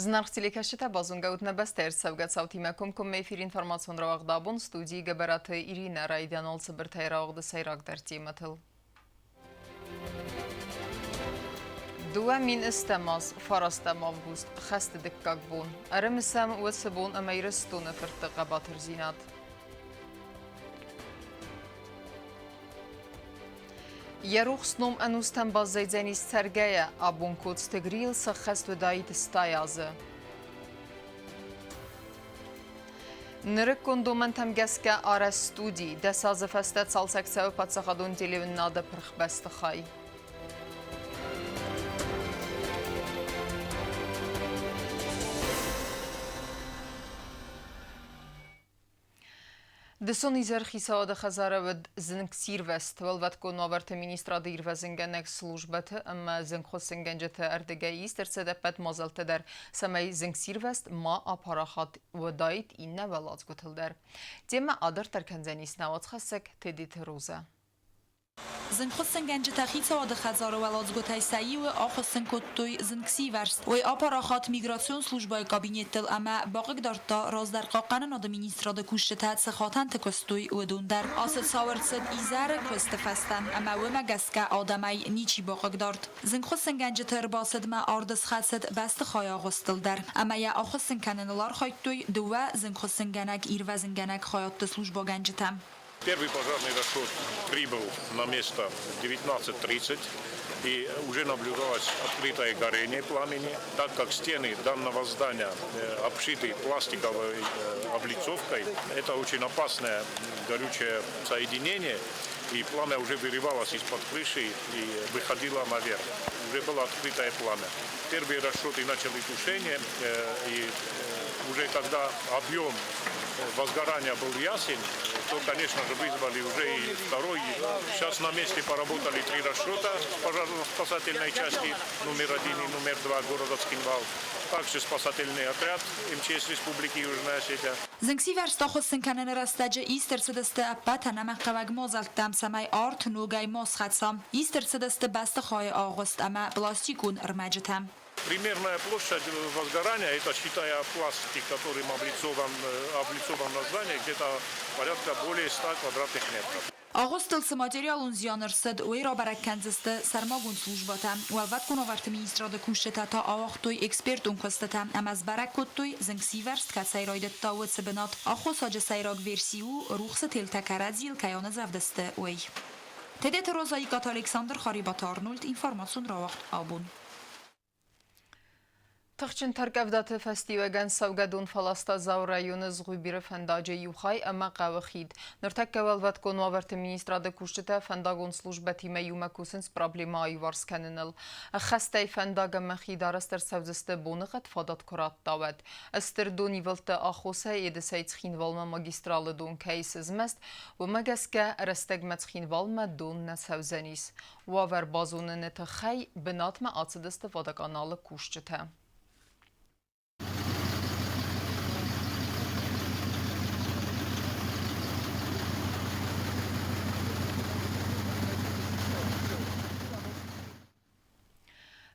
Зынаргъ телекӕсджытӕ, базонгӕ ут нӕ бӕстӕйы ӕрцӕугӕ цаутимӕ комкоммӕ эфир информацион рауагъд абон студийы Гӕбӕраты Иринӕ райдианыл цыбыртӕй рауагъды сӕйрагдӕр темӕтыл. 2000 аз, фарастӕм август, хӕсты дыккаг бон. Ӕрымысӕм уыцы бон ӕмӕ Ирыстоны фыртты хъӕбатырдзинад. Йӕ рухс ном ӕнустӕм баззайдзӕнис цӕргӕйӕ, абон Коцты Грийыл сӕххӕст уыдаид 60 азы. Нырыккон домӕнтӕм гӕсгӕ арӕзт студи 10 азы фӕстӕ цалцӕг цӕуы паддзахадон телеуынынады пырх бӕстыхай. Дысон изӕр хицауады хӕдзары уыд зынгсирвӕзт. Уӕлвӕткон уавӕрты министрады ирвӕзынгӕнӕг службӕты ӕмӕ зынгхуыссынгӕнджыты ӕрдыгӕй ист ӕрцыд ӕппӕт мадзӕлттӕ дӕр, цӕмӕй зынгсирвӕзт ма апарахат уыдаид иннӕ уӕладзгуытыл дӕр. Темӕ адарддӕр кӕндзӕнис нӕ уацхӕссӕг Тедеты Розӕ. Зынгхуыссынгӕнджытӕ хицауады хӕдзары уӕладзгуытӕй сӕ иуы ахуыссын кодтой зынгсивӕрзт. Уый апарахат миграцион службӕйы кабинеттыл ӕмӕ бахъыгдардта, раздӕр хъахъхъӕнынады министрады кусджытӕ цы хатӕнты куыстой, уыдон дӕр. Ацы цау ӕрцыд изӕры куысты фӕстӕ ӕмӕ уымӕ гӕсгӕ адӕмӕй ничи бахъыгдард. Зынгхуыссынгӕнджыты ӕрбацыдмӕ арды схӕцыд бӕстыхайы агъуыстыл дӕр ӕмӕ йӕ ахуыссын кӕныныл архайдтой дыууӕ зынгхуыссынгӕнӕг-ирвӕзынгӕнӕг хайадты службӕгӕнджытӕ. Первый пожарный расчет прибыл на место в 19.30, и уже наблюдалось открытое горение пламени, так как стены данного здания обшиты пластиковой облицовкой. Это очень опасное горючее соединение, и пламя уже вырывалось из-под крыши и выходило наверх. Уже было открытое пламя. Первые расчеты начали тушение, и уже когда объем возгорания был ясен, то, конечно же, вызвали уже и второй. Сейчас на месте поработали три расчета пожарно-спасательной части номер один и номер два города Цхинвал. Также спасательный отряд МЧС Республики Южная Осетия. Зынгсивӕрзт ахуыссын кӕныны рӕстӕджы ист ӕрцыдысты ӕппӕт ӕнӕмӕнгхъӕуӕг мадзӕлттӕ, цӕмӕй арт ногӕй ма схӕца. Ист ӕрцыдысты бӕстыхайы агъуыст ӕмӕ пластикон ӕрмӕджытӕ. Примерная площадь возгорания, это считая пластик, которым облицован, облицовано здание, где-то порядка более 100 квадратных метров. Агъуыстыл цы материалон зиан ӕрцыд, уый рабӕрӕг кӕндзысты сӕрмагонд службӕтӕ. Уӕлвӕткон уавӕрты министрады кусджытӕ та ауагътой экспертон куыстытӕ ӕмӕ сбӕрӕг кодтой, зынгсивӕрзт кӕцӕй райдыдта, уыцы бынат. Аххосаджы сӕйраг верси у, рухсы телтӕ кӕрӕдзийыл кӕй аныдзӕвдысты, уый. Тедеты Роза, Икъаты Александр, Харибаты Арнольд, информацион рауагъд абон. Тыхджын тӕрккъӕвдаты фӕстиуӕгӕн цӕугӕдон фӕласта Дзауы районы Згъуыбиры фӕндаджы иу хай ӕмӕ хъӕуы хид. Ныртӕккӕ уӕлвӕткон уавӕрты министрады кусджытӕ фӕндагон службӕтимӕ иумӕ кусынц проблемӕ аиуварс кӕныныл. Ӕххӕстӕй фӕндаг ӕмӕ хид арӕзт ӕрцӕудзысты боныгъӕд фадат куы радта, уӕд. Стыр донивылдты аххосӕй Едысӕй Цхинвалмӕ магистралы дон кӕй сызмӕст, уымӕ гӕсгӕ рӕстӕгмӕ Цхинвалмӕ дон нӕ цӕудзӕнис. Уавӕр базоныны тыххӕй бынатмӕ ацыдысты водоканалы кусджытӕ.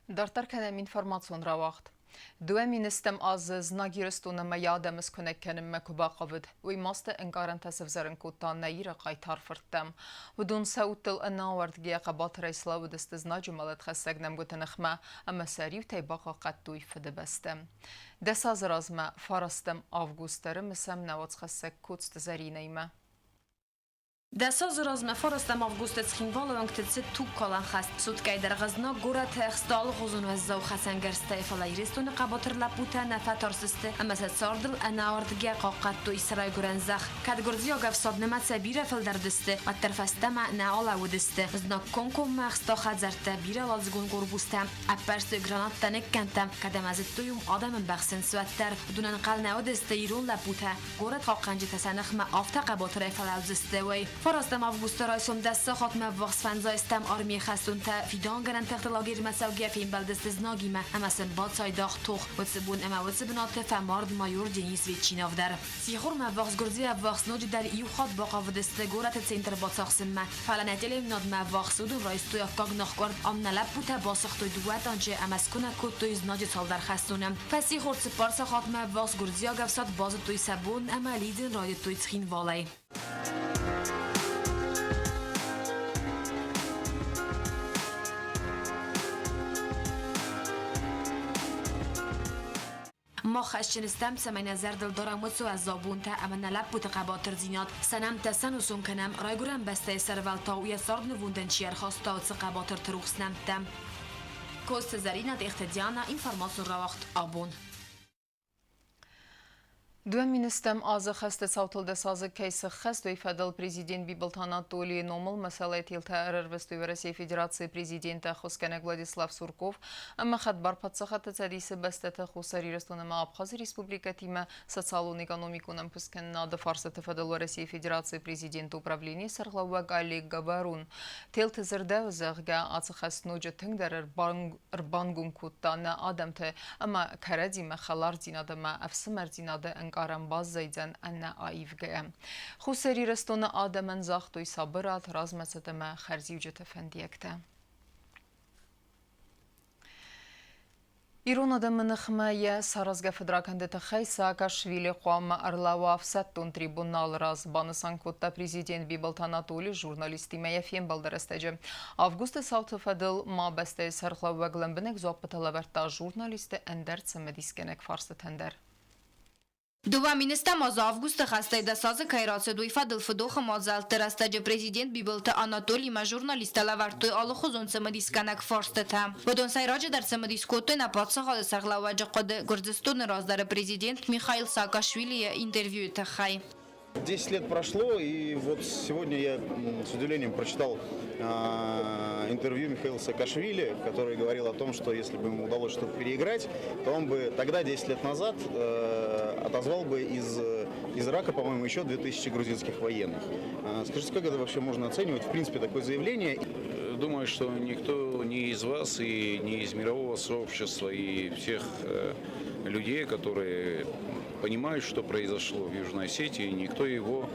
Дарддӕр кӕнӕм информацион рауагъд. Дыууӕ министӕм азы знаг Ирыстон ӕмӕ йӕ адӕмы скуынӕг кӕнынмӕ куы бахъавыд, уый масты ӕнкъарӕнтӕ сӕвзӕрын кодта нӕ Иры хъайтар фырттӕм. Уыдон сӕ удтыл ӕнӕауӕрдгӕйӕ хъӕбатырӕй слӕууыдысты знаджы мӕлӕтхӕссӕг нӕмгуыты ныхмӕ ӕмӕ сӕ риутӕй бахъахъхъӕдтой Фыдыбӕстӕ. 10 азы размӕ, фарастӕм августы ӕрымысӕм нӕ уацхӕссӕг Коцты Зӕринӕимӕ. 10 азы размӕ фарастӕм августы Цхинвалы уӕнгты цыд тугкалӕн хӕст. Суткӕйы дӕргъы знаг горӕты ӕхста алыгъуызон уӕззау хӕцӕнгӕрзтӕй, фӕлӕ Ирыстоны хъӕбатыр лӕппутӕ нӕ фӕтарстысты ӕмӕ сӕ цардыл ӕнӕауӕрдгӕ хъахъхъӕдтой сӕ райгуырӕн зӕхх. Кӕд гуырдзиаг ӕфсад нымӕцӕй бирӕ фылдӕр уыдысты, уӕддӕр фӕстӕмӕ нӕ алӕууыдысты. Знаг комкоммӕ ӕхста хӕдзӕрттӕ, бирӕуӕладзыгон корпустӕ, ӕппӕрстой гранаттӕ ныккӕндтӕ, кӕд ӕмӕ зыдтой уым адӕмы ӕмбӕхсынц, уӕддӕр. Уыдон ӕнхъӕл нӕ уыдысты ирон лӕппутӕ, горӕт хъахъхъӕнджытӕ сӕ ныхмӕ афтӕ хъӕбатырӕй фӕлӕудзысты, уый. Фарастӕм августы райсом 10 сахатмӕ ӕввахс фӕндзайстӕм армийы хӕстонтӕ фидауынгӕнӕн тыхты лагерьмӕ цӕугӕйӕ фембӕлдысты знагимӕ ӕмӕ сын бацайдагъ тох. Уыцы бон ӕмӕ уыцы бынаты фӕмард майор Денис Ветчинов дӕр. Сихормӕ ӕввахс гуырдзыйы ӕввахс ноджыдӕр иу хатт бахъавыдысты горӕты центр бацахсынмӕ, фӕлӕ нӕ телеуынынадмӕ ӕввахс уыдон райстой аккаг ныхкъуырд. Ам нӕ лӕппутӕ басыгътой дыууӕ танчы ӕмӕ скуынӕг кодтой знаджы цалдӕр хӕстоны. Фӕссихор 4 сахатмӕ ӕввахс гуырдзиаг ӕфсад базыдтой сӕ бон ӕмӕ лидзын райдыдтой Цхинвалӕй. Мах хӕсджын стӕм, цӕмӕй нӕ зӕрдыл дарӕм уыцы уӕззау бонтӕ ӕмӕ нӕ лӕппуты хъӕбатырдзинад, сӕ нӕмттӕ сӕнусон кӕнӕм, Райгуырӕн бӕстӕйы сӕрвӕлтау йӕ цард нывондӕн чи ӕрхаста, уыцы хъӕбатырты рухс нӕмттӕ. Коцты Зӕринӕ, Тъехты Диана, информацион рауагъд «Абон». 2000 азы хӕсты цаутыл 10 азы кӕй сыххӕст, уый фӕдыл президент Бибылты Анатолийы номыл мӕсӕллӕйы телтӕ ӕрӕрвыстой Уӕрӕсейы Федерацийы президенты ӕххуысгӕнӕг Владислав Сурков ӕмӕ Хӕдбар паддзахадты цӕдисы бӕстӕты Хуссар Ирыстон ӕмӕ Абхазы республикӕтимӕ социалон-экономикон ӕмкуысткӕнынады фарстыты фӕдыл Уӕрӕсейы Федерацийы президенты управленийы сӕргълӕууӕг Олег Говорун. Телты дзырдӕуы, зӕгъгӕ, ацы хӕст ноджы тынгдӕр ӕрбангом кодта нӕ адӕмты ӕмӕ кӕрӕдзимӕ хӕлардзинад ӕмӕ ӕфсымӕрдзинады ӕнкъарӕн баззайдзӕн ӕнӕаивгӕйӕ. Хуссар Ирыстоны адӕмӕн загътой сабырад, размӕцыд ӕмӕ хӕрзиуджыты фӕндиӕгтӕ. Ирон адӕмы ныхмӕ йӕ саразгӕ фыдракӕнды тыххӕй Саакашвили хъуамӕ ӕрлӕууа ӕфсӕддон трибуналы раз, банысан кодта президент Бибылты Анатоли журналисттимӕ йӕ фембӕлды рӕстӕджы. Августы цауты фӕдыл ма бӕстӕйы сӕргълӕууӕг лӕмбынӕг дзуаппытӕ лӕвӕрдта журналистты ӕндӕр цымыдисгӕнӕг фарстытӕн дӕр. 2000 азы августы хӕстӕй 10 азы кӕй рацыд, уый фӕдыл фыдохы мадзӕлтты рӕстӕджы президент Бибылты Анатолимӕ журналисттӕ лӕвӕрдтой алыхуызон цымыдисгӕнӕг фарстытӕ. Уыдон сӕйраджыдӕр цымыдис кодтой нӕ паддзахады сӕргълӕууӕджы хъуыды Гуырдзыстоны раздӕры президент Михаил Саакашвилийы интервьюйы тыххӕй. 10 лет прошло, и вот сегодня я с удивлением прочитал интервью Михаила Саакашвили, который говорил о том, что если бы ему удалось что-то переиграть, то он бы тогда, 10 лет назад, отозвал бы из Ирака, по-моему, еще 2000 грузинских военных. Скажите, как это вообще можно оценивать, в принципе, такое заявление? Думаю, что никто ни из вас и ни из мирового сообщества и всех людей, которые понимают, что произошло в Южной Осетии, никто его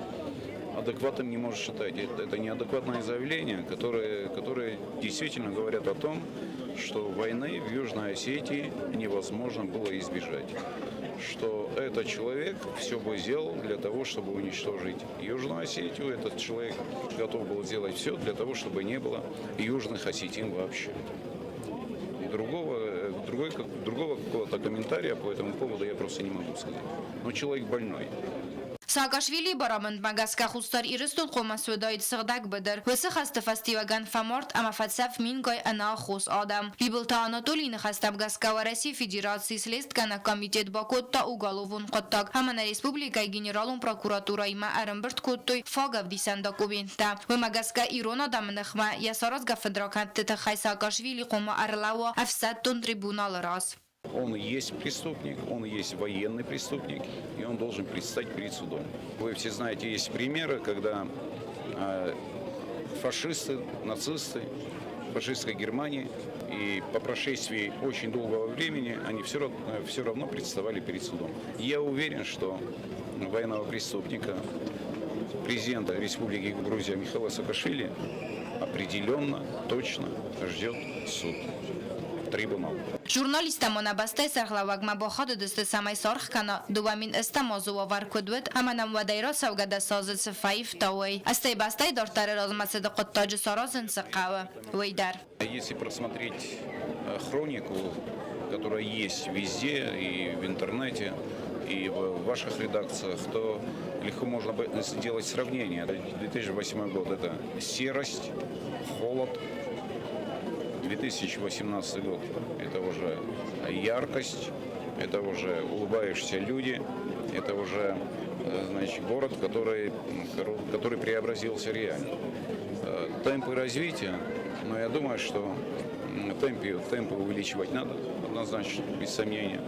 адекватным не может считать. Это неадекватное заявление, которое действительно говорят о том, что войны в Южной Осетии невозможно было избежать. Что этот человек все бы сделал для того, чтобы уничтожить Южную Осетию. Этот человек готов был сделать все для того, чтобы не было южных осетин вообще. Другого какого-то комментария по этому поводу я просто не могу сказать. Но человек больной. Саакашвилийы барамындмӕ гӕсгӕ Хуссар Ирыстон хъуамӕ суыдаид сыгъдӕг быдыр. Уыцы хӕсты фӕстиуӕгӕн фӕмард ӕмӕ фӕцӕф мингай ӕнаххос адӕм. Бибылты Анатолийы ныхӕстӕм гӕсгӕ Уӕрӕсейы Федерацийы слестгӕнӕг комитет бакодта уголовон хъуыддаг ӕмӕ нӕ республикӕйы генералон прокуратурӕимӕ ӕрӕмбырд кодтой фаг ӕвдисӕн документтӕ. Уымӕ гӕсгӕ ирон адӕмы ныхмӕ йӕ саразгӕ фыдракӕндты тыххӕй Саакашвили хъуамӕ ӕрлӕууа ӕфсӕддон трибуналы раз. Он есть преступник, он есть военный преступник, и он должен предстать перед судом. Вы все знаете, есть примеры, когда фашисты, нацисты фашистской Германии, и по прошествии очень долгого времени они все равно представали перед судом. Я уверен, что военного преступника, президента Республики Грузия Михаила Саакашвили определенно, точно ждет суд, трибунал. Журналисттӕ ма нӕ бӕстӕйы сӕргълӕууӕгмӕ бахатыдысты, цӕмӕй саргъ кӕна, 2000 азы уавӕр куыд уыд ӕмӕ нӕм уӕдӕй рацӕугӕ 10 азы цы фӕивта, уый. Стӕй бӕстӕйы дарддӕры размӕцыды хъуыддаджы саразын цы хъӕуы, уый дӕр. Если просмотреть хронику, которая есть везде, и в интернете, и в ваших редакциях, то легко можно сделать сравнение. 2008 год – это серость, холод. 2018 год – это уже яркость, это уже улыбающиеся люди, это уже значит, город, который преобразился реально. Темпы развития, но я думаю, что темпы увеличивать надо, однозначно, без сомнения.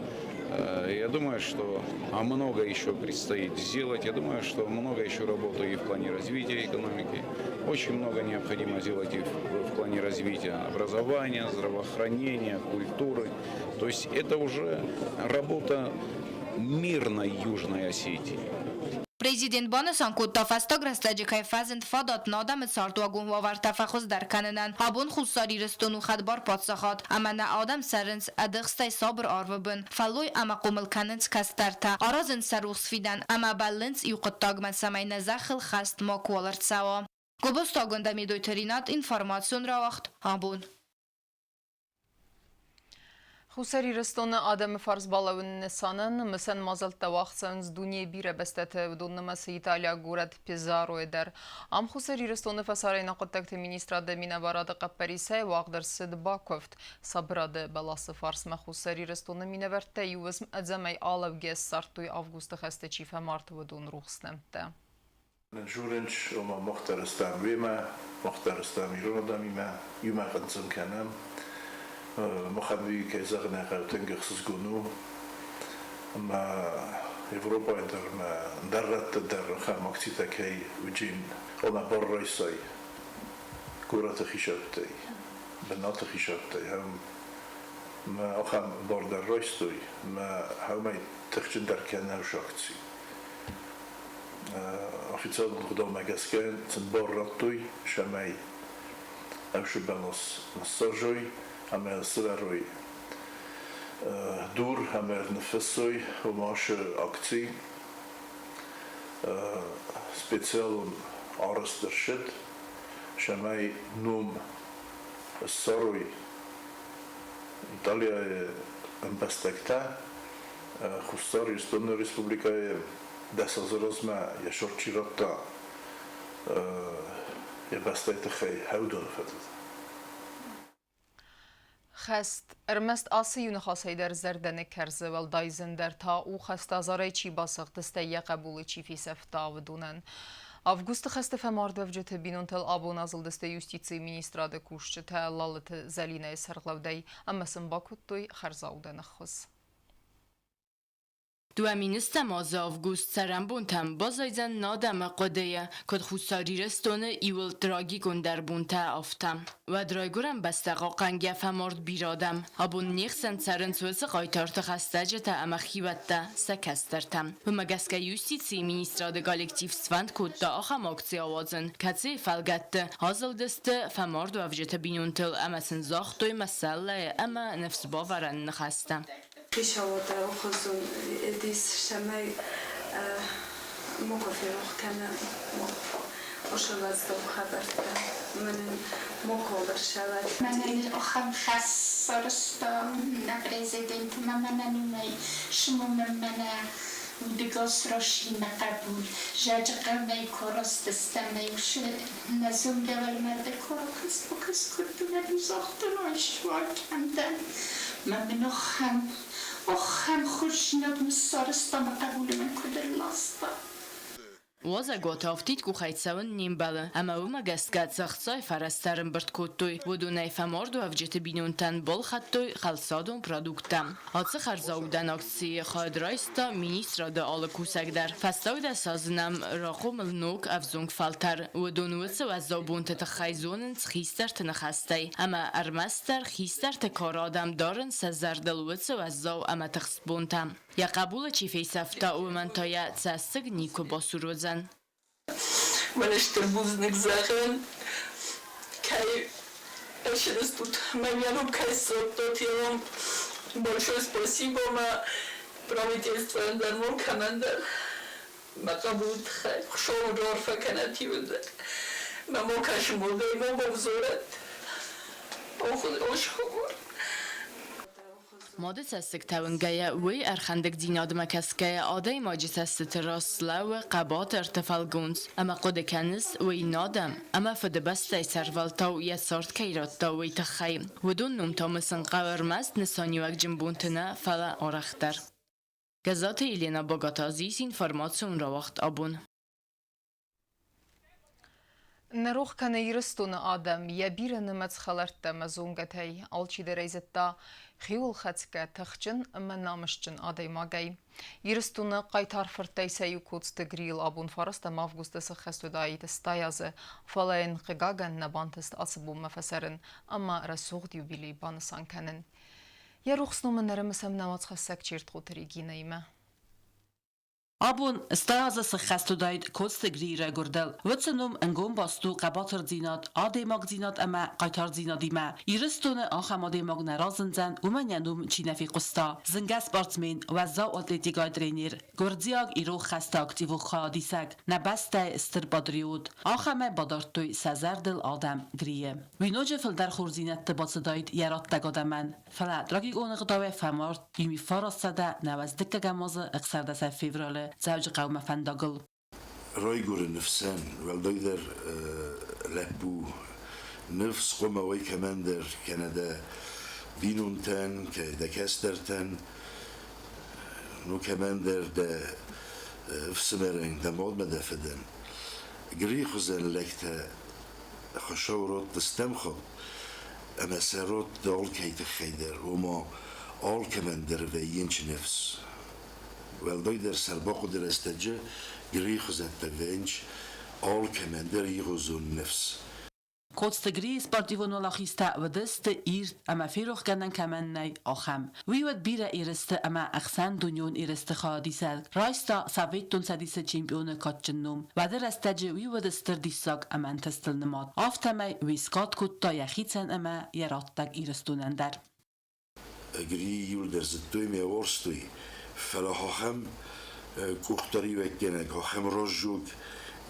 Я думаю, что много еще предстоит сделать. Я думаю, что много еще работы и в плане развития экономики. Очень много необходимо сделать и в плане развития образования, здравоохранения, культуры. То есть это уже работа мирной Южной Осетии. Президент банысан кодта, фӕстаг рӕстӕджы кӕй фӕзынд фадат нӕ адӕмы цардуагон уавӕртӕ фӕхуыздӕр кӕнынӕн. Абон Хуссар Ирыстон у хӕдбар паддзахад, ӕмӕ нӕ адӕм цӕрынц ӕдыхстӕй сабыр арвы бын, фӕллой ӕмӕ хъомыл кӕнынц кӕстӕртӕ, аразынц сӕ рухс фидӕн ӕмӕ бӕллынц иу хъуыддагмӕ, цӕмӕй нӕ зӕххыл хӕст макуал ӕрцӕуа. Гобозты Агуындӕ, Медойты Ринат, информацион рауагъд Абон. Хуссар Ирыстоны адӕмы фарс балӕууыны нысанӕн мысӕн мадзӕлттӕ уагъд цӕуынц дунейы бирӕ бӕстӕты, уыдон нымӕцы италиаг горӕт Пезаройы дӕр. Ам Хуссар Ирыстоны фӕсарӕйнаг хъуыддӕгты министрады минӕварады хъӕппӕрисӕй уагъд ӕрцыд бакуывд. Сабырады бӕласы фарсмӕ Хуссар Ирыстоны минӕвӕрттӕ иу уысм ӕдзӕмӕй алӕугӕ ссардтой августы хӕсты чи фӕмард, уыдон рухс нӕмттӕ. Дзурынц, ома мах дӕр стӕм уемӕ, мах дӕр стӕм ирон адӕмимӕ, иумӕ хъынцъым кӕнӕм. Махӕн уый, кӕй зӕгъын ӕй хъӕуы, тынг ӕхсызгон у. Ӕмӕ Европӕйы дӕр ӕмӕ ӕндӕр рӕтты дӕр ахӕм акцитӕ кӕй уыди, ома бар райсай горӕты хицӕуттӕй, бынаты хицӕуттӕй, ӕмӕ ахӕм бар дӕр райстой, ӕмӕ уымӕй тыхджындӕр кӕны акци. Официалон гъдаумӕ гӕсгӕ сын бар радтой, цӕмӕй ӕфсыбӕлас ныссӕрзой ӕмӕ сывӕрой дур ӕмӕ ныффыссой ома ацы акци специалон арӕзт ӕрцыд, цӕмӕй ном ссарой Италияйы ӕмбӕстӕгтӕ Хуссар Ирыстоны Республикӕйы 10 азы размӕ йӕ сӕр чи радта, йӕ бӕстӕйы тыххӕй хӕудоны фӕдыл. Хӕст. Ӕрмӕст ацы иу ныхасӕй дӕр зӕрдӕ ныккӕрзы, уӕлдай зындӕр та у хӕсты азарӕй чи басыгъд, стӕй йӕ хъӕбулы чи фесӕфта, уыдонӕн. Августы хӕсты фӕмардуӕвджыты бинонтыл абон азылдысты юстицийы министрады кусджытӕ Лалыты Зӕлинӕйы сӕргълӕудӕй ӕмӕ сын бакодтой хӕрзаудӕн ӕххуыс. Дыууӕ министӕм азы август цӕрӕнбонтӕм баззайдзӕн нӕ адӕмы хъуыдыйы, куыд Хуссар Ирыстоны иууыл трагикондӕр бонтӕ, афтӕ. Уӕд райгуырӕн бӕстӕ хъахъхъӕнгӕ фӕмард бирӕ адӕм. Абон не хсӕн цӕрынц уыцы хъайтарты хӕстӕджытӕ ӕмӕ хиуӕттӕ, сӕ кӕстӕртӕ. Уымӕ гӕсгӕ юстицийы министрады коллектив сфӕнд кодта ахӕм акци ауадзын, кӕцыйы фӕлгӕтты азылдысты фӕмардуӕвджыты бинонтыл ӕмӕ сын загътой мӕсӕллӕйы ӕмӕ ныфсбавӕрӕн ныхӕстӕ. Хицауады охозон эдис цӕмӕй макуы ферох кӕна ошӕвӕдздзау хабӕрттӕ, мӕнӕн макуы ӕрсӕвӕд. Мӕнӕн ахӕм хӕс сарӕзта нӕ президент ӕмӕ мӕнӕн уымӕй сымонӕн мӕнӕ удӕгас расимӕ хъӕбул зӕджы хъӕмӕй куы арастыстӕм, уыцы нӕ зонгӕ уӕлмӕрды куы ракӕс-бакӕс кодтон ӕви загътон, ай суа кӕм дӕн, мӕ мын ахӕм, ахӕм хорздзинад ныссарӕзта мӕ хъӕбулы мын куыд ӕрласта. Уазӕгуаты афтид къухӕй цӕуын не мбӕлы, ӕмӕ уымӕ гӕсгӕ цӕхцай фӕрӕзтӕ ӕрӕмбырд кодтой. Уыдонӕй фӕмардуӕвджыты бинонтӕн балхӕдтой хӕлцадон продукттӕ. Ацы хӕрзаудӕн акцийы хайад райста министрады алы кусӕг дӕр. Фӕстаг дӕс азы нӕм рахъомыл ног ӕвзонг фӕлтӕр. Уыдон уыцы уӕззау бонты тыххӕй зонынц хистӕрты ныхӕстӕй, ӕмӕ ӕрмӕстдӕр хистӕрты кары адӕм дарынц сӕ зӕрдыл уыцы уӕззау ӕмӕ тыхст бонтӕ. Йӕ хъӕбулы чи фесӕфта, уымӕн та йӕ цӕссыг никуы басур уыдзӕн. Мӕнӕ стыр бузныг зӕгъын, кӕй ӕрцыдыстут, мӕнӕн кӕй ссардтат, я вам большое спасибо мӕ правительствойӕн дӕр, мон кӕмӕндӕр. Мӕ хъӕбулы тыххӕй Хуыцауы раарфӕ кӕнӕт иуылдӕр. Мӕ мо кӕсмодӕй мо бавзорӕд. О, схугур. Мады цӕссыгтӕ уынгӕйӕ, уый ӕрхӕндӕгдзинадмӕ кӕсгӕйӕ адӕймаджы цӕстыты раз слӕууы хъӕбатырты фӕлгонц ӕмӕ хъуыды кӕныс, уый нӕ ӕмӕ Фыдыбӕстӕйы сӕрвӕлтау йӕ цард кӕй радта, уый тыххӕй. Уыдон ном та мысын хъӕуы ӕрмӕст нысаниуӕгджын бонты нӕ, фӕлӕ арӕхдӕр. Гӕззаты Елена Богатазис информацион рауагъд абон. Нӕ рох кӕны Ирыстоны адӕм йӕ бирӕнымӕц хӕлӕрттӕ ӕмӕ зонгӕтӕй. Алчидӕр ӕй зыдта хиуылхӕцгӕ, тыхджын ӕмӕ намысджын адӕймагӕй. Ирыстоны хъайтар фырттӕй сӕ иу Коцты Грийыл абон фарӕстӕм августы сыххӕст уыдаид 80 азы, фӕлӕ йын, хъыгагӕн, нӕ бантыст ацы бонмӕ фӕцӕрын ӕмӕ рӕсугъд юбилей банысан кӕнын. Йӕ рухс ном ын ӕрымысӕм нӕ уацхӕссӕг Чертхъоты Регинӕимӕ. Абон 80 азы сыххӕст уыдаид Коцты Грийы райгуырдыл. Уыцы ном ӕнгом баст у хъӕбатырдзинад, адӕймагдзинад ӕмӕ хъайтардзинадимӕ. Ирыстоны ахӕм адӕймаг нӕ разындзӕн, уымӕн йӕ ном чи нӕ фехъуыста. Зынгӕ спортсмен, уӕззау атлетикӕйы тренер, гуырдзиаг ирон хӕсты активон хайадисӕг, нӕ бӕстӕйы стыр патриот. Ахӕмӕй бадардтой сӕ зӕрдыл адӕм Грийы. Уый ноджы фылдӕр хорздзинӕдты бацыдаид йӕ раттӕг адӕмӕн. Фӕлӕ трагикон ӕгъдауӕй фӕмард 1992 азы 16 февралы Дзӕуджыхъӕумӕ фӕндагыл. Райгуыры ныфсӕн, уӕлдайдӕр лӕппу ныфс хъуамӕ уай кӕмӕндӕр, кӕнӕ дӕ бинонтӕн, кӕнӕ дӕ кӕстӕртӕн, ну кӕмӕндӕр дӕ ӕфсымӕрӕн, дӕ мадмӕ дӕ фыдӕн. Гри хуызӕн лӕгтӕ Хуыцау род стӕм хатт, ӕмӕ сӕ род алкӕй тыххӕй дӕр, ома алкӕмӕн дӕр вӕййынч ныфс. Уӕлдайдӕр сӕрбахъуыды рӕстӕджы Грийы хуызӕттӕ вӕййынч алкӕмӕн дӕр игъуызон ныфс. Коцты Грийы спортивон уӕлахизтӕ уыдысты ирд ӕмӕ ферохгӕнӕн кӕмӕн нӕй, ахӕм. Уый уыд бирӕ ерысты ӕмӕ ӕхсӕндунеон ерысты хайадисӕг, райста Советон Цӕдисы чемпионы кадджын ном. Уӕды рӕстӕджы уый уыд стыр диссаг ӕмӕ ӕнтыстыл нымад. Афтӕмӕй уый скад кодта йӕхицӕн ӕмӕ йӕ раттӕг Ирыстонӕн дӕр. Грийы иуылдӕр зыдтой ӕмӕ уарзтой, фӕлӕ ахӕм къухдариуӕггӕнӕг, ахӕм раздзог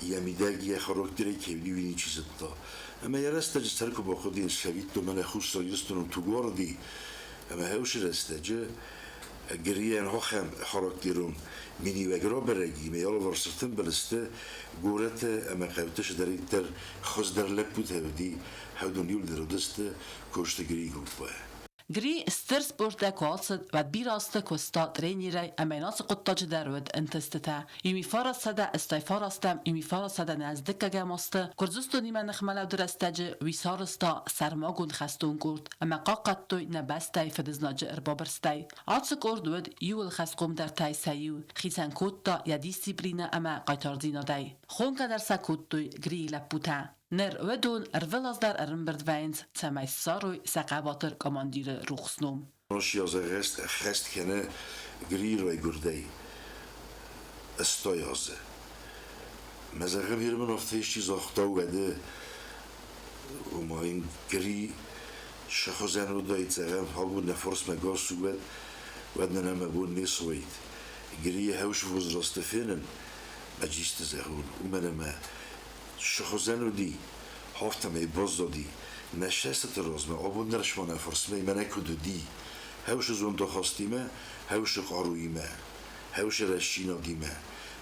йӕ мидӕг йӕ характерӕй кӕй уыди, уый ничи зыдта. Ӕмӕ йӕ рӕстӕджы сӕр куы бахъуыди, цӕвиттон, мӕнӕ Хуссар Ирыстоны тугуарди, ӕмӕ уыцы рӕстӕджы Грийӕн ахӕм характерон миниуӕг рабӕрӕг и, ӕмӕ йӕ алыварс ӕртымбыл сты горӕты ӕмӕ хъӕуты цыдӕриддӕр хуыздӕр лӕппутӕ уыди, уыдон иуылдӕр уыдысты Косты Грийы группӕйы. Гри стыр спортӕй куы ацыд, уӕд бирӕ азты куыста тренерӕй ӕмӕ йын ацы хъуыддаджы дӕр уыд ӕнтыстытӕ. 1909 1909 азты Гуырдзыстонимӕ ныхмӕлӕуды рӕстӕджы уый сарӕзта сӕрмагонд хӕстон къорд ӕмӕ хъахъхъӕдтой нӕ бӕстӕйы фыдызнаджы ӕрбабырстӕй. Ацы къорд уыд иууыл хӕстхъомдӕртӕй сӕ иу, хицӕн кодта йӕ дисциплинӕ ӕмӕ хъайтардзинадӕй. Хонгӕ дӕр сӕ кодтой Грийы лӕппутӕ. Ныр уыдон ӕрвылаз дӕр ӕрӕмбырд вӕййынц, цӕмӕй ссарой сӕ хъӕбатыр командиры рухс ном. Ӕххӕст кӕны Грийы райгуырдӕй 80 азы. Мӕ зӕгъӕм, Ирмын афтӕ исчи загъта уӕды, ома йын Гри сӕ уыдаид, зӕгъӕм, абон нӕ фарсмӕ гас уӕд, уӕд нын ӕмӕ бон не суаид. Грийы хӕус возрасты фенын, ӕджисты зӕгъон, уымӕн ӕмӕ Цы хуызӕн уыди, афтӕмӕй баззади нӕ сӕстыты размӕ абон дӕр ма нӕ фарсмӕ мӕнӕ куыд уыди, хӕусы зондахастимӕ, хӕусы хъаруимӕ, хӕусы рӕстдзинадимӕ,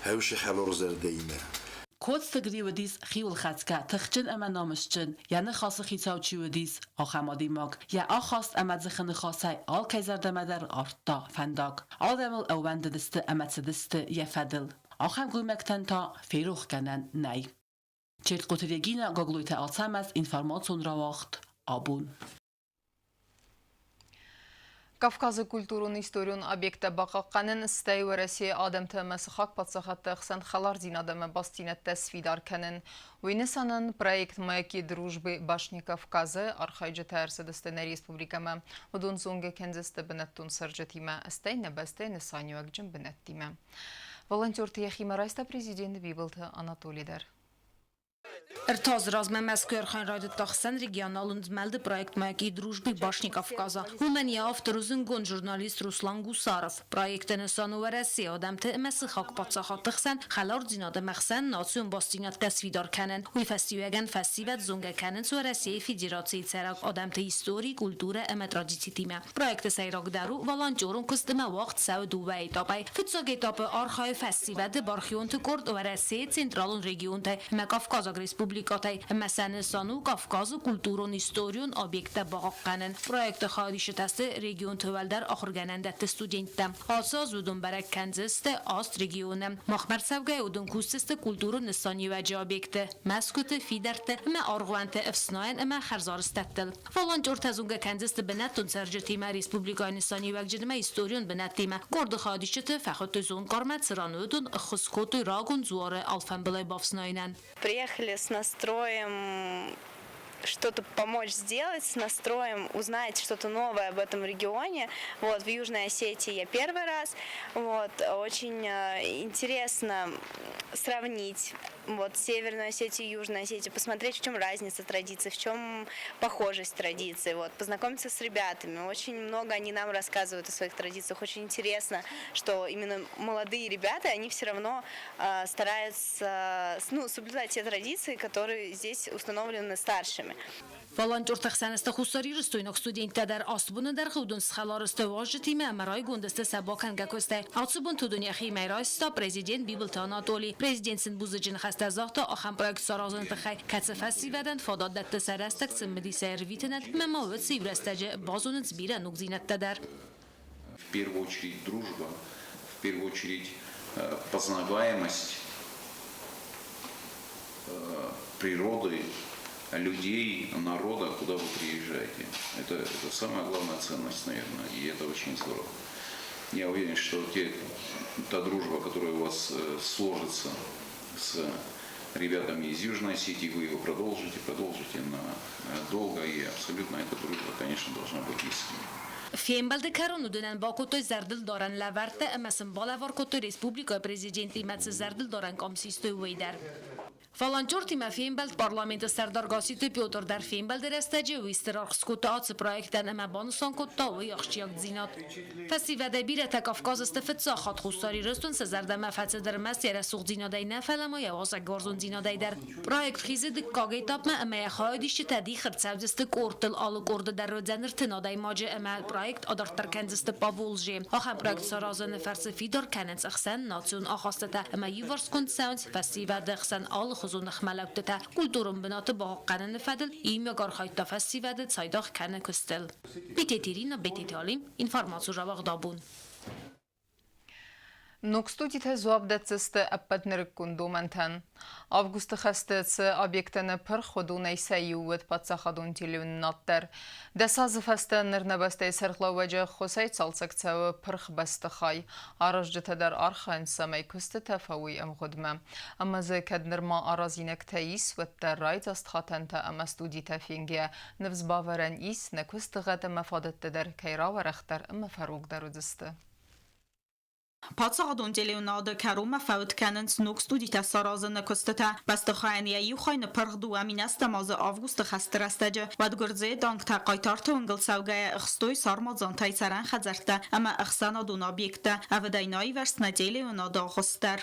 хӕусы хӕларзӕрдӕимӕ. Коцты Гри уыдис хиуылхӕцгӕ, тыхджын ӕмӕ намысджын, йӕ ныхасы хицау чи уыдис, ахӕм адӕймаг. Йӕ ахаст ӕмӕ дзыхы ныхасӕй алкӕй зӕрдӕмӕ дӕр ардта фӕндаг. Адӕмыл ӕууӕндыдысты ӕмӕ цыдысты йӕ фӕдыл. Ахӕм гоймӕгтӕн та ферохгӕнӕн нӕй. Черткъоты Регина, Гаглойты Ацӕмӕз, информацион рауагъд «Абон». Кавказы культурон-историон объекттӕ бахъахъхъӕнын, стӕй Уӕрӕсейы адӕмты ӕмӕ сыхаг паддзахӕдты ӕхсӕн хӕлардзинад ӕмӕ бастдзинӕдтӕ сфидар кӕнын. Уый нысанӕн проект «Маяки дружбы башни Кавказа» архайджытӕ ӕрцыдысты нӕ республикӕмӕ. Уыдон зонгӕ кӕндзысты бынӕттон цӕрджытимӕ, стӕй нӕ бӕстӕйы нысаниуӕгджын бынӕттимӕ. Волонтерты йӕхимӕ райста президент Бибылты Анатоли дӕр. Ӕртӕ размӕ Мӕскуыйы архайын райдыдта ӕхсӕнрегионалон змӕлды проект «Маяки дружбы башни Кавказа». Уымӕн йӕ автор у зындгонд журналист Руслан Гусаров. Проекты нысан у Уӕрӕсейы адӕмты ӕмӕ сыхаг паддзахадты хсӕн хӕлардзинад ӕмӕ ӕхсӕн национ бастдзинӕдтӕ сфидар кӕнын. Уый фӕстиуӕгӕн фӕсивӕд зонгӕ кӕнынц Уӕрӕсейы Федерацийы цӕрӕг адӕмты истори, культурӕ ӕмӕ традицитимӕ. Проекты сӕйрагдӕр у волонтерон куыст ӕмӕ уагъд цӕуы дыууӕ этапӕй. Фыццаг этапы архайы фӕсивӕды бархионты къорд Уӕрӕсейы централон регионтӕй ӕмӕ Кавказаг республикӕйы. республикӕтӕй ӕмӕ сӕ нысан у Кавказы культурон-историон объекттӕ бахъахъхъӕнын. Проекты хайадисджытӕ сты регионты уӕлдӕр ахуыргӕнӕндӕтты студенттӕ. Ацы аз уыдон бӕрӕг кӕндзысты аст регионы. Махмӕ ӕрцӕугӕйӕ уыдон кусдзысты культурон нысаниуӕджы объектты, мӕсгуыты, фидӕртты ӕмӕ аргъуанты ӕфснайӕн ӕмӕ хӕрзарӕзтӕдтыл. Волонтертӕ зонгӕ кӕндзысты бынӕттон цӕрджытимӕ, республикӕйы нысаниуӕгджын ӕмӕ историон бынӕттимӕ. Къорды хайадисджыты фӕхуыдтой Зонкъармӕ, цыран уыдон ӕххуыс кодтой рагон дзуары алфӕмбылай бафснайынӕн. Приехали с настроем что-то помочь сделать, с настроем узнать что-то новое об этом регионе. Вот, в Южной Осетии я первый раз. Вот, очень интересно сравнить вот, Северную Осетию и Южную Осетию, посмотреть, в чем разница традиций, в чем похожесть традиций, вот, познакомиться с ребятами. Очень много они нам рассказывают о своих традициях. Очень интересно, что именно молодые ребята, они все равно стараются, ну, соблюдать те традиции, которые здесь установлены старшими. Волонтерты хсӕн сты хуссарирыстойнаг студенттӕ дӕр. Аст боны дӕргъы уыдон схӕлар сты уазджытимӕ ӕмӕ райгонд сты сӕ бакӕнгӕ куыстӕй. Ацы бонты уыдон йӕхимӕ райста президент Бибылты Анатоли. Президент сын бузныджы ныхӕстӕ загъта ахӕм проект саразыны тыххӕй, кӕцы фӕсивӕдӕн фадат дӕтты сӕ рӕстӕг цымыдисӕй ӕрвитынӕн ӕмӕ ма уыцы иу рӕстӕджы базонынц бирӕ ногдзинӕдтӕ дӕр. В первую очередь дружба, в первую очередь познаваемость природы, людей, народа, куда вы приезжаете. Это самая главная ценность, наверное, и это очень здорово. Я уверен, что та дружба, которая у вас сложится с ребятами из Южной Осетии, вы его продолжите, продолжите на долго, и абсолютно эта дружба, конечно, должна быть искренней. Фембӕлды кӕрон уыдонӕн бакодтой зӕрдылдарӕн лӕвӕрттӕ ӕмӕ сын балӕвар кодтой республикӕйы президентимӕ цы зӕрдылдарӕн къам систой, уый дӕр. Волонтертимӕ фембӕлд парламенты сӕрдар Гасситы Петр дӕр фембӕлды рӕстӕджы уый стыр аргъ скодта ацы проектӕн ӕмӕ банысан кодта уый ахсджиагдзинад. Фӕсивӕдӕй бирӕтӕ Кавказы сты фыццаг хатт Хуссар Ирыстон сӕ зӕрдӕмӕ фӕцыд ӕрмӕст йӕ рӕсугъддзинадӕй нӕ, фӕлӕ ма йӕ уазӕгуарзондзинадӕй дӕр. Проект хизы дыккаг этапмӕ ӕмӕ йӕ хайадисджытӕ дих ӕрцӕудзысты къордтыл. Алы къорды дӕр уыдзӕн ӕртын адӕймаджы ӕмӕ проект адарддӕр кӕндзысты Поволжье. Ахӕм проект саразыны фӕрцы фидар кӕнынц ӕхсӕннацион ахастытӕ ӕмӕ иуварсгонд цӕуынц фӕсивӕды хсӕн алыхуызон ныхмӕлӕудтытӕ культурон бынаты бахъахъхъӕныны фӕдыл иумиаг архайдта фӕсивӕды цайдагъ кӕны куыстыл. Бететы Ирина, Бететы Алим, информаци рауагъд абон. Ног студитӕ дзуапп дӕтдзысты ӕппӕт нырыккон домӕнтӕн. Августы хӕсты цы объекттӕ ныппырх, уыдонӕй сӕ иу уыд паддзахадон телеуынынад дӕр. 10 азы фӕстӕ ныр нӕ бӕстӕйы сӕргълӕууӕджы ӕххуысӕй цалцӕг цӕуы пырх бӕстыхай. Аразджытӕ дӕр архайынц, цӕмӕй куыстытӕ фӕуой ӕмгъуыдмӕ. Ӕмӕ дзы кӕд нырма аразинӕгтӕ ис, уӕддӕр райдзаст хатӕнтӕ ӕмӕ студитӕ фенгӕйӕ ныфс бавӕрӕн ис, нӕ куысты гъӕд ӕмӕ фадӕттӕ дӕр кӕй рауӕрӕхдӕр ӕмӕ фӕрогдӕр уыдзысты. Паддзахадон телеуынады кӕронмӕ фӕуд кӕнынц ног студитӕ саразыны куыстытӕ. Бӕстыхайӕн йӕ иу хай ныппырх 2007 азы августы хӕсты рӕстӕджы. Уӕд гуырдзыйы танктӕ хъайтарты уынгыл цӕугӕйӕ ӕхстой сармадзантӕй цӕрӕн хӕдзӕрттӕ ӕмӕ ӕхсӕнадон объекттӕ. Ӕвыдӕй нӕ аивӕрзт нӕ телеуынады агъуыст дӕр.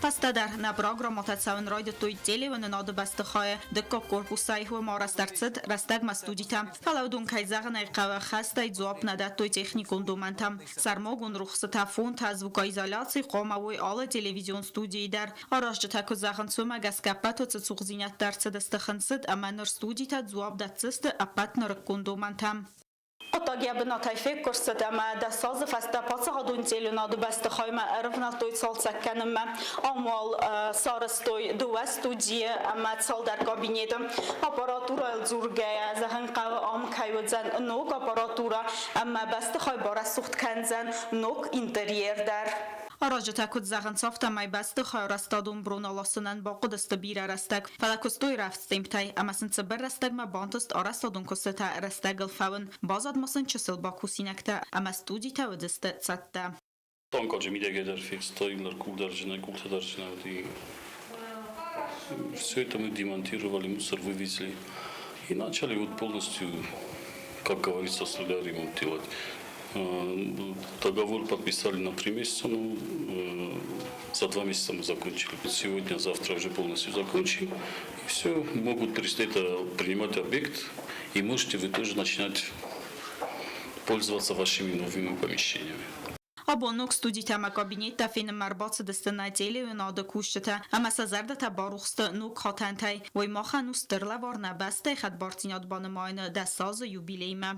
Фӕстӕдӕр нӕ программӕтӕ цӕуын райдыдтой телеуынынады бӕстыхайы дыккаг корпусӕй. Уым арӕзт ӕрцыд рӕстӕгмӕ студитӕ. Фӕлӕ уыдон, кӕй зӕгъын ӕй хъӕуы, хӕстӕй дзуапп нӕ дӕттой техникон домӕнтӕм. Сӕрмагонд рухсытӕ, фонтӕ, звукоизоляци хъуамӕ уой алы телевизион студийы дӕр. Аразджытӕ куыд зӕгъынц, уымӕ гӕсгӕ ӕппӕт уыцы цухдзинӕдтӕ ӕрцыдысты хынцыд ӕмӕ ныр студитӕ дзуапп дӕтдзысты ӕппӕт нырыккон домӕнтӕм. Хъуыддаг йӕ бынатӕй феккуырсыд ӕмӕ 10 азы фӕстӕ паддзахадон телеуынады бӕстыхаймӕ ӕрывнӕлдтой цалцӕг кӕнынмӕ. Ам уал сарӕзтой дыууӕ студийы ӕмӕ цалдӕр кабинеты. Аппаратурӕйыл дзургӕйӕ, зӕгъын хъӕуы, ам кӕй уыдзӕн ног аппаратурӕ ӕмӕ бӕстыхай барӕсугъд кӕндзӕн ног интерьер дӕр. Аразджытӕ куыд зӕгъынц, афтӕмӕй бӕстыхай арӕзтадон брон аласынӕн бахъуыдысты бирӕ рӕстӕг, фӕлӕ куыстой рӕвдз темптӕй ӕмӕ сын цыбыр рӕстӕгмӕ бантыст арӕзтадон куыстытӕ рӕстӕгыл фӕуын. Баззад ма сын чысыл бакусинӕгтӕ ӕмӕ студитӕ уыдысты цӕттӕ. Танкаджы мидӕгӕй дӕр фехстой, къулдарджынӕй, къултӕдарджынӕй уыди. Все это мы демонтировали, мусор вывезли и начали вот полностью, как говорится, с нуля ремонт делать. Договор подписали на 3 месяца, ну, за 2 месяца мы закончили. Сегодня, завтра уже полностью закончим. И все, могут это принимать объект, и можете вы тоже начинать пользоваться вашими новыми помещениями. Абон ног студитӕ ӕмӕ кабинеттӕ фенынмӕ ӕрбацыдысты нӕ телеуынады кусджытӕ ӕмӕ сӕ зӕрдӕтӕ барухс сты ног хатӕнтӕй. Уый махӕн у стыр лӕвар нӕ бӕстӕйы хӕдбардзинад банымайыны дӕсазы юбилеймӕ.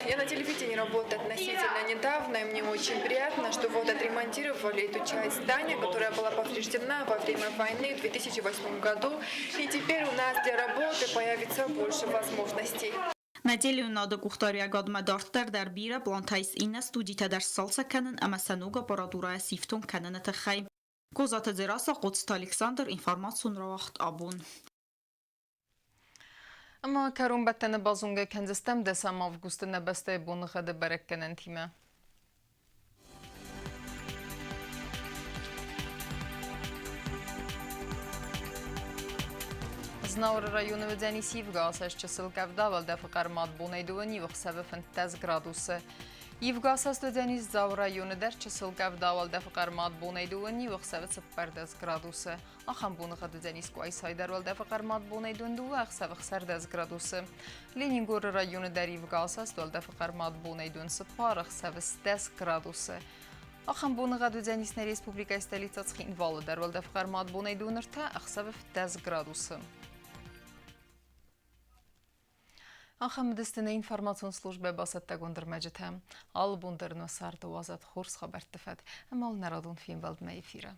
Я на телевидении работаю относительно недавно, и мне очень приятно, что вот отремонтировали эту часть здания, которая была повреждена во время войны в 2008 году. И теперь у нас для работы появится больше возможностей. Нӕ телеуынады къухдариуӕгадмӕ дарддӕр дӕр бирӕ пълантӕ ис иннӕ студитӕ дӕр сцалцӕг кӕнын ӕмӕ сӕ ног аппаратурӕйӕ сифтонг кӕныны тыххӕй. Козаты Дзерассӕ, Хъоцыты Александр, информацион рауагъд абон. Ӕмӕ кӕронбӕттӕны базонгӕ кӕндзыстӕм 10 августы нӕ бӕстӕйы боныгъӕды бӕрӕггӕнӕнтимӕ. Знауыры районы уыдзӕнис ивгӕ асӕст чысыл къӕвда, уӕлдӕфы хъӕрмад бонӕй дыууӕ ӕхсӕвы 15 градусы. Ивгӕ асӕст уыдзӕнис Дзауы районы дӕр чысыл къӕвда, уӕлдӕфы хъӕрмад бонӕй дыууӕ ӕхсӕвы 14 градусы. Ахӕм боныгъӕд уыдзӕнис Къуайсайы дӕр уӕлдӕфы хъӕрмад бонӕй дыууӕ ӕхсӕвы 16 градусы. Ленингоры районы дӕр ивгӕ асӕст уӕлдӕфы хъӕрмад бонӕй дон цыппар ӕхсӕвы 10 градусы. Ахӕм боныгъӕд уыдзӕнис нӕ республикӕйы столицӕ Цхинвалы дӕр уӕлдӕфы хъӕрмад бонӕй дон ӕртӕ ӕхсӕвы 10 градусы. Ахӕм уыдысты нӕ информацион службӕ бацӕттӕгонд ӕрмӕджытӕ. Алы бон дӕр нӕ царды уадзӕд хорз хабӕртты фӕд ӕмӕ нӕ радон фембӕлдмӕ эфиры.